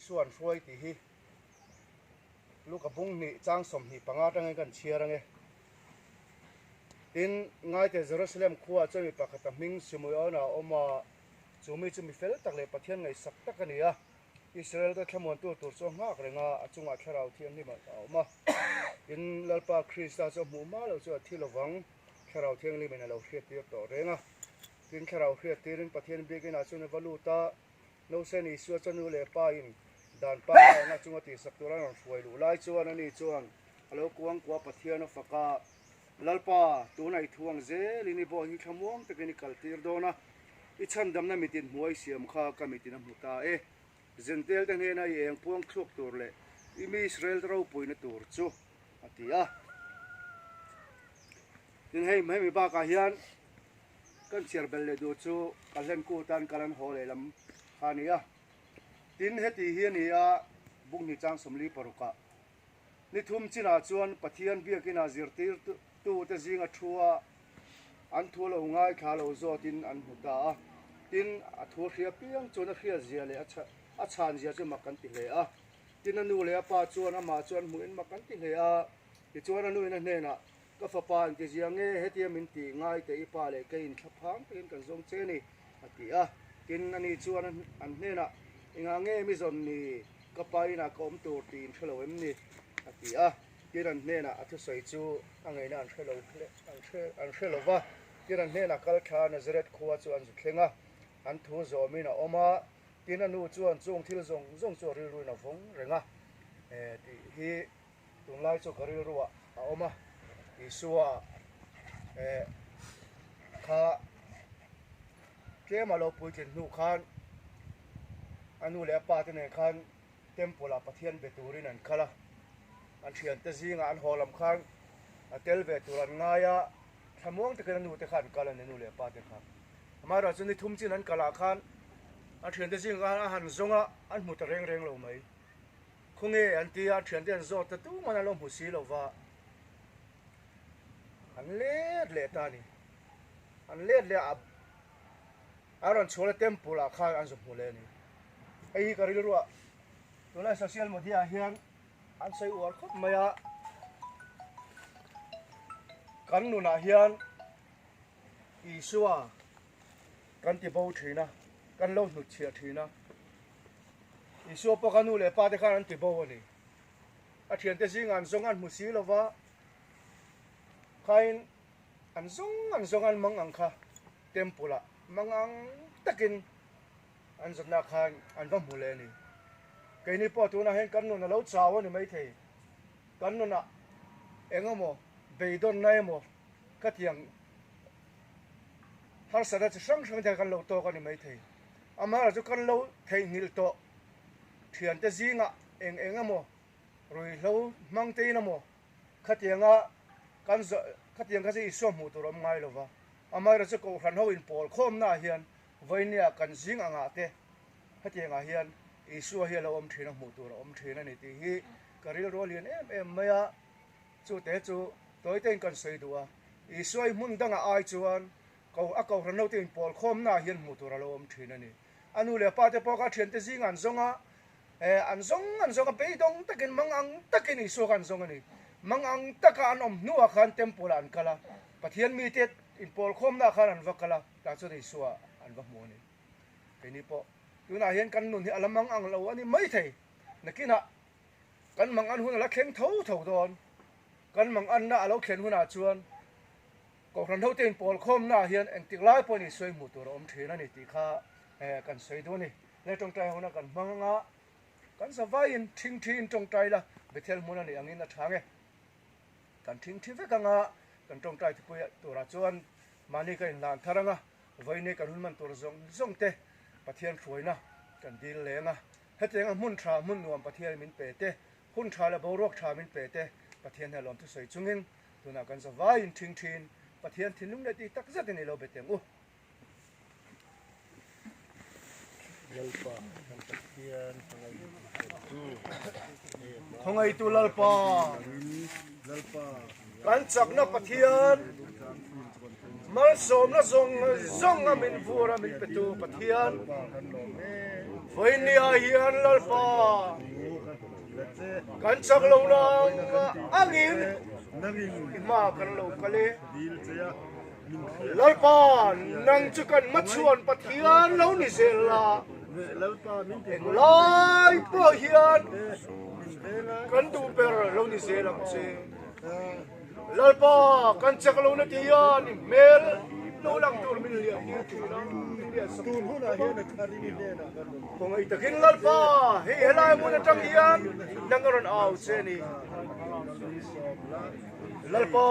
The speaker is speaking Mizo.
Isua an hruai tih hi Luka bung hnih chang 25 atangin kan chhiar ange. Tin, ngaite Jerusalem khuaah chuan mi pakhat a hming Simeon-a a awm a, chu mi chu mi fel tak leh Pathian ngaihsak tak a ni a. Israel te thlamuantu tur chu a nghak reng a, a chungah Thlarau Thianghlim a awm a. Tin, Lalpa Krista chu a hmuh hma loh chu a thi lovang, Thlarau Thianghlimin a lo hriattir tawh reng a. Tin, Thlarau hriattirin Pathian biakinah chuan a va lut a, Nausên Isua chu nu leh pa in dan pa ngaihna chunga tihsak tur an rawn hruai luh lai chuan ani chuan a lo kuang kuah Pathian a fak a, Lalpa, tunah i thu ang zelin i bawi hi thlamuang takin i kaltir dawn a, i chhandamna mitin hmuh a i siam kha ka mitin a hmu ta e. Zentel te hnena i eng puang chhuak tur leh i mi Israel te ropuina tur chu, a ti a. Tin, hei hemi bakah hian kan chhiar belh leh duh chu ka hlen kut an kal an haw lehlam kha a ni a. Tin, heti hi a ni a, Bunghnih chang 46ah Ni thum chinah chuan Pathian biakinah zirtirtute zinga thu a an thu lo ngaithla lo zawtin an hmu ta a. Tin, a thu hria piang chuan a hriatzia leh a chhanzia chu mak an ti hle a. Tin, a nu leh a pa chuan amah chu an hmuhin mak an ti hle a. Tichuan a nuin a hnenah, Ka fapa intizia nge hetia min tih ngai teh i pa leh kei inthlaphang takin kan zawng che ni, a ti a. Tin, ani chuan an hnenah, Engah nge mi zawn ni? Ka pa inah ka awm tur tih in hre lo em ni? a ti a. Tin, an hnenah a thusawi chu a ngaihna an hre lo hle, an hre, an hre lo va. Tin, an hnenah kal thla Nazareth khua chu an zu thleng a, an thu zawmin a awm a. Tin, a nu chuan chung thil zawng zawng chu a rilruin a vawng reng a, tih hi Tunlai chu ka rilruah a awm a, Isua eh kha tlema lo puitlin hnu khan a nu leh a pa te nen khan temple ah Pathian be turin an kal a, an thiante zingah an haw lam khan a tel ve tur an ngai a, thlamuang takin a nu te kha an kal a ni, nu leh pa te kha. Amaherawhchu chu ni thum chin an kalah khan an thiante zingah khan a han zawng a, an hmu ta reng reng lo mai. Khawnge an ti a, thiante an zawt ta tuman an lo hmu si lo va, an let leh ta a ni. An let leh a, a rawn chhuah la temple ah khan an zu hmu leh a ni. Hei hi ka rilruah tunlai social media ah hian an sawi uar khawp mai a, kan nunah hian Isua kan ti bo thin a, kan lo hnutchhiah thin a. Isua pawh kha nu leh pa te khan an ti bo a ni. A thiante zingah an zawng an hmu si lo va, khain an zawng an zawng an mang ang kha temple ah mang ang takin an zawtna khan an va hmu leh a ni. Keini pawh tunah hian kan nun a lo chau a ni maithei. Kan nunah eng emaw beidawnna emaw khatiang harsatna chi hrang hrang te kha kan lo tawk a ni maithei. Amaherawhchu chu kan lo theihnghilh tawh thiante zingah eng eng emaw ruihhlo hmang tein emaw khatianga kan khatiang kha chu Isua hmuh tur a awm ngai lo va. Amaherawhchu chu Kohhran ho inpawl khawmnaah hian vawinia kan zing angah te hetiangah hian Isua hi a lo awm thin a hmuh tur a awm thin a ni tih hi ka rilru a lian em em mai a. Chute chu tawitein kan sawi duh a, Isua hi hmun dangah ai chuan Ko a Kohhran ho te inpawl khawmnaah hian hmuh tur a lo awm thin a ni. A nu leh a pa te pawh kha thiante zingah an zawng a, eh an zawng an zawng a, beidawng takin mang ang takin Isua kha an zawng a ni. Mang ang taka an awm hnuah khan temple ah an kal a, Pathian mite inpawl khawmnaah khan an va kal a, tah chuan Isua an va hmu a ni. Keini pawh tunah hian kan nun hi a la mang ang lo a ni maithei. Nakinah kan mang an hun a la thleng tho tho dawn. Kan mang anna a lo thlen hunah chuan Kohhran hote inpawl khawmnaah hian engtik lai pawhin Isua i hmuh tur a awm thin a ni tih kha kan sawi duh a ni. He tawngtai hona kan hmang anga kan zavaiin thingthiin tawngtai la Bethel hmun a nih angin a tha nge. Kan thingthi vek anga kan tawngtai thupui turah chuan mahni kan inhlan thar anga vawiin kan hun hman tur zawng zawng te Pathian hruaina kan dil leng a. Hetianga hmun tha hmun nuam Pathian min pe te, hun tha leh boruak tha min pe te Pathian hian lawmthu sawi chungin Tunah kan zavaiin ṭhing ṭhin Pathian thinlung leh tih tak zetin i lo be teng u. Lalpa kan Pathian khawngaihtu Khawngaihtu Lalpa kan chakna Pathian malsawmna zawng zawng a min vur a min petu Pathian. Vawinia hian Lalpa kan chak lo nang angin i hma kan lo kal e. Lalpa nang chu kan hmachhuan Pathian lo ni zel la, englai pawh hian kan duh ber lo ni zel ang che. Lalpa kan chak lo na ti hian i hmel lo lang tur min lian tir thin a, min lian sak thin a. Khawngaih takin Lalpa hei helai hmun atang hian nang a rawn au che a ni. Lalpa.